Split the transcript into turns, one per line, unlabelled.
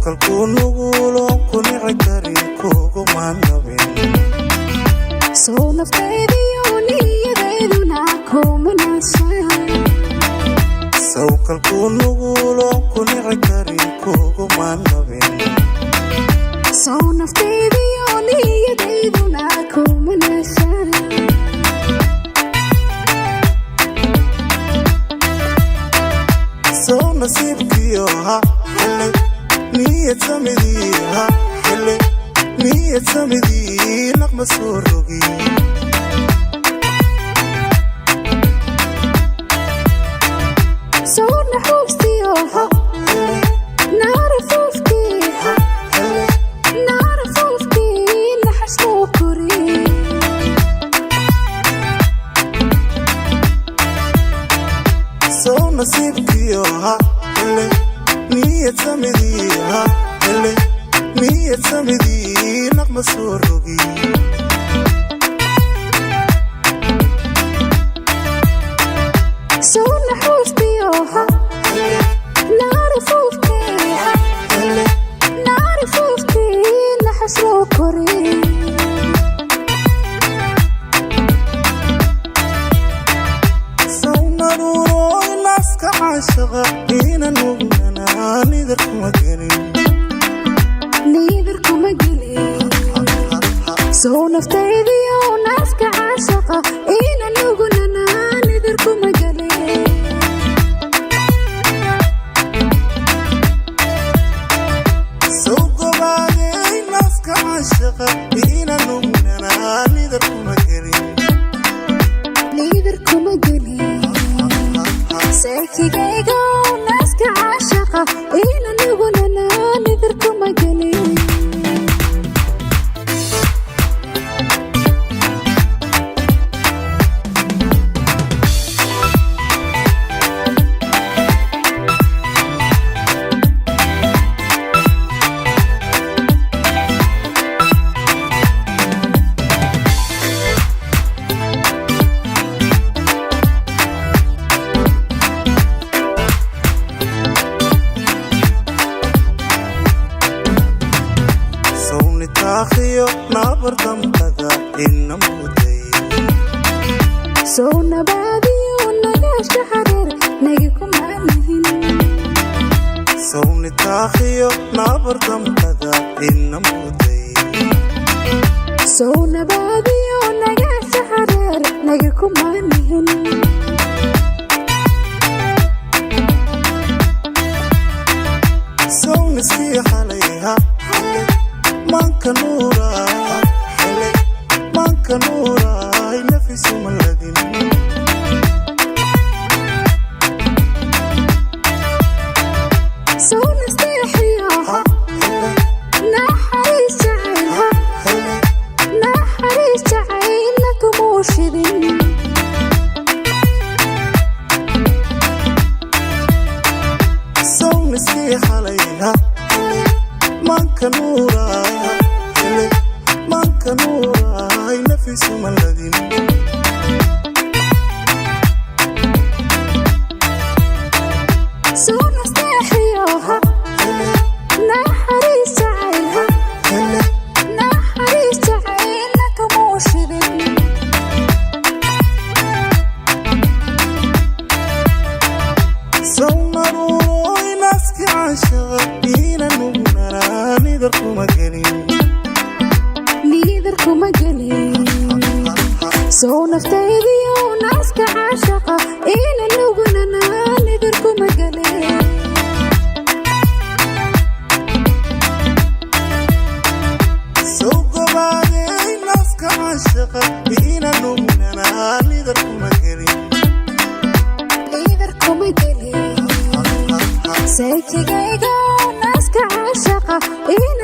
Sawkalkuu nugulo ku nici karin kuguma nabin.
Sow naftaydiyo niyadeyduna kuma naashaan.
Sawkalkuu nugulo ku nici karin kuguma nabin.
Sow naftaydiyo niyadeyduna kuma naashaan.
Sow nasiibkiyo ha hele niyad samidii, ha hele niyad samidii naqma soo rogi.
Sow naxuustiyo ha naarafuufkii, ha naarafuufkii naxashkuu kori.
Sow nasiibkiyo ha hele niyad samidii, ha hele niyad samidii naqma soo rogi.
Sow naxuustiyo ha naarafuufkii, ha naarafuufkii naxashkuu kori.
Sow naruuro naaska caashaqa ina nugnanaa nidarkuma gelin.
Niidarkuma gelin. Sow naftaydiyo naaska caashaqa ina nugunanaa nidarkuma gelin.
Sow gobaadey naaska caashaqa ina nugnanaa nidarkuma gelin.
Niidarkuma gelin. Seekigayga naaska caashaqa ina nugunanaa nidarkuma gelin.
Sow nitaakhiyo naabardamqada ina muday.
Sow nabaadiyo nagaasha xareer nagi kumaanihin.
Sow nitaakhiyo naabardamqada ina muday.
Sow nabaadiyo nagaasha xareer nagi kumaanihin.
Sow niskii xalayha hele maanka nuuraa, hele maanka nuuraay nafisumaladin.
Sow nasteexiyo ha naxariis jacayl, ha naxariis jacayl kumuu shidin.
Sow niskii xalayha hele maanka nuuraa, hele maanka nuuraay nafisumaladin.
Sow nasteexiyo ha naxariis jacayl, ha naxariis jacayl kumuu shidin.
Sow naruuroy naaski caashaqa ina nugnanaa nidarkuma gelin.
Niidarkuma gelin. Sow naftaydiyo naaska caashaqa ina nugunanaa nidarkuma gelin.
Sow gobaadey naaska caashaqa ina nugnanaa nidarkuma gelin.
Niidarkuma gelin. Seekigayga naaska caashaqa ina